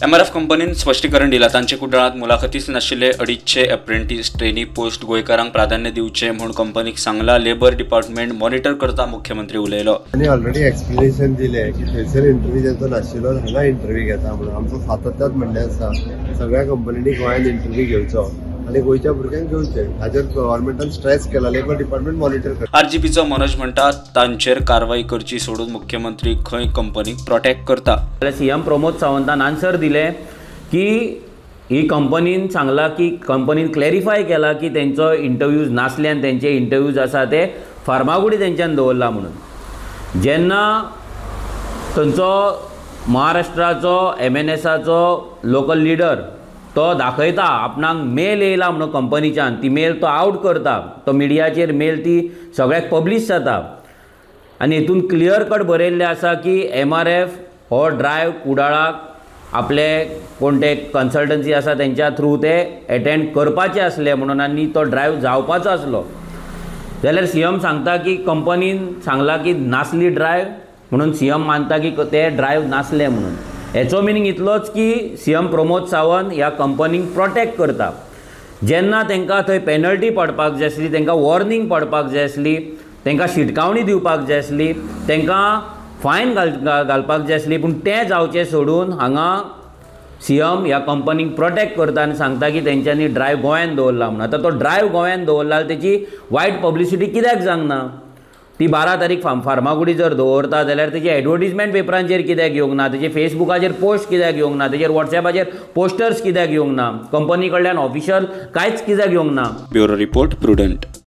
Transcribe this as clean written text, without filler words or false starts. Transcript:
MRF कंपनीन स्पश्टीकरण दिलां. तांचे कुडाळांत मुलाखतीच नाशिल्ले 250 अप्रेंटीस ट्रेनी पोस्ट गोंयकारांक प्राधान्य दिवचें म्हूण कंपनीक सांगला. लेबर डिपार्टमेंट मॉनिटर करता, मुख्यमंत्री उलयलो. आनी ऑलरेडी एक्सप्लेनेशन दिलें की थंयसर इंटरव्यू जांचो नाशिल्लो हांगा इंटरव्यू घेता म्हणून. आमचो सातत्यात म्हणणें आसा सगळ्या कंपनींनी गोंयांत इंटरव्यू घेवचो आनी गोंयच्या भुरग्यांक घेवचें. हाचेर गव्हर्मेंटान स्ट्रेस केला, लेबर डिपार्टमेंट मॉनिटर करता. आरजीपीचो मनोज म्हणटा तांचेर कारवाई करची सोडून मुख्यमंत्री खंय कंपनीक प्रोटेक्ट करता. सीएम प्रमोद सावंतान आन्सर दिलें की ही कंपनीन सांगला की कंपनीन क्लॅरिफाय केला की तेंचो इंटरव्यूज नासले आनी तेंचे इंटरव्यूज आसा ते फार्मागुडी तेंच्यान दवरला म्हणून. जेन्ना थंयचो महाराष्ट्राचो एमएनएसाचो लोकल लिडर तो दाखयता आपणाक मेल येयला म्हणून कंपनीच्यान, ती मेल तो आवट करता, तो मिडियाचेर मेल ती सगळ्याक पब्लीश जाता आनी हितून क्लियर कट बरयल्लें आसा की एमआरएफ हो ड्रायव कुडाळाक आपले कोण ते कन्सल्टन्सी आसा तेंच्या थ्रू ते एटेंड करपाचे आसले म्हणून आनी तो ड्रायव जावपाचो आसलो. जाल्यार सीएम सांगता की कंपनीन सांगला की नासली ड्रायव म्हणून, सीएम मानता की ते ड्रायव नासले म्हणून. हेचो मिनींग इतलोच की सीएम प्रमोद सावंत ह्या कंपनीक प्रोटेक्ट करता. जेन्ना तांकां थंय पेनल्टी पडपाक जाय आसली, तांकां वॉर्निंग पडपाक जाय आसली, तांकां शिटकावणी दिवपाक जाय आसली, तांकां फायन घालपाक जाय आसली, पूण तें जावचें सोडून हांगा सीएम ह्या कंपनीक प्रोटेक्ट करता आनी सांगता की तेंच्यांनी ड्रायव गोंयांत दवरला म्हणून. आतां तो ड्रायव गोंयांत दवरला तेची वायट पब्लिसिटी कित्याक जावंक ना? ती 12 तारीख फार्मागुडी जर दवरता जाल्यार तेजी एडवर्टीजमेंट पेपरांचेर कित्याक येवंक ना, तेजे फेसबुकाचेर पोस्ट कित्याक येवंक ना, तेजेर वॉट्सएपाचेर पोस्टर्स कित्याक येवंक ना, कंपनी कडल्यान ऑफिशियल कांयच कित्याक येवंक ना. Bureau report, Prudent.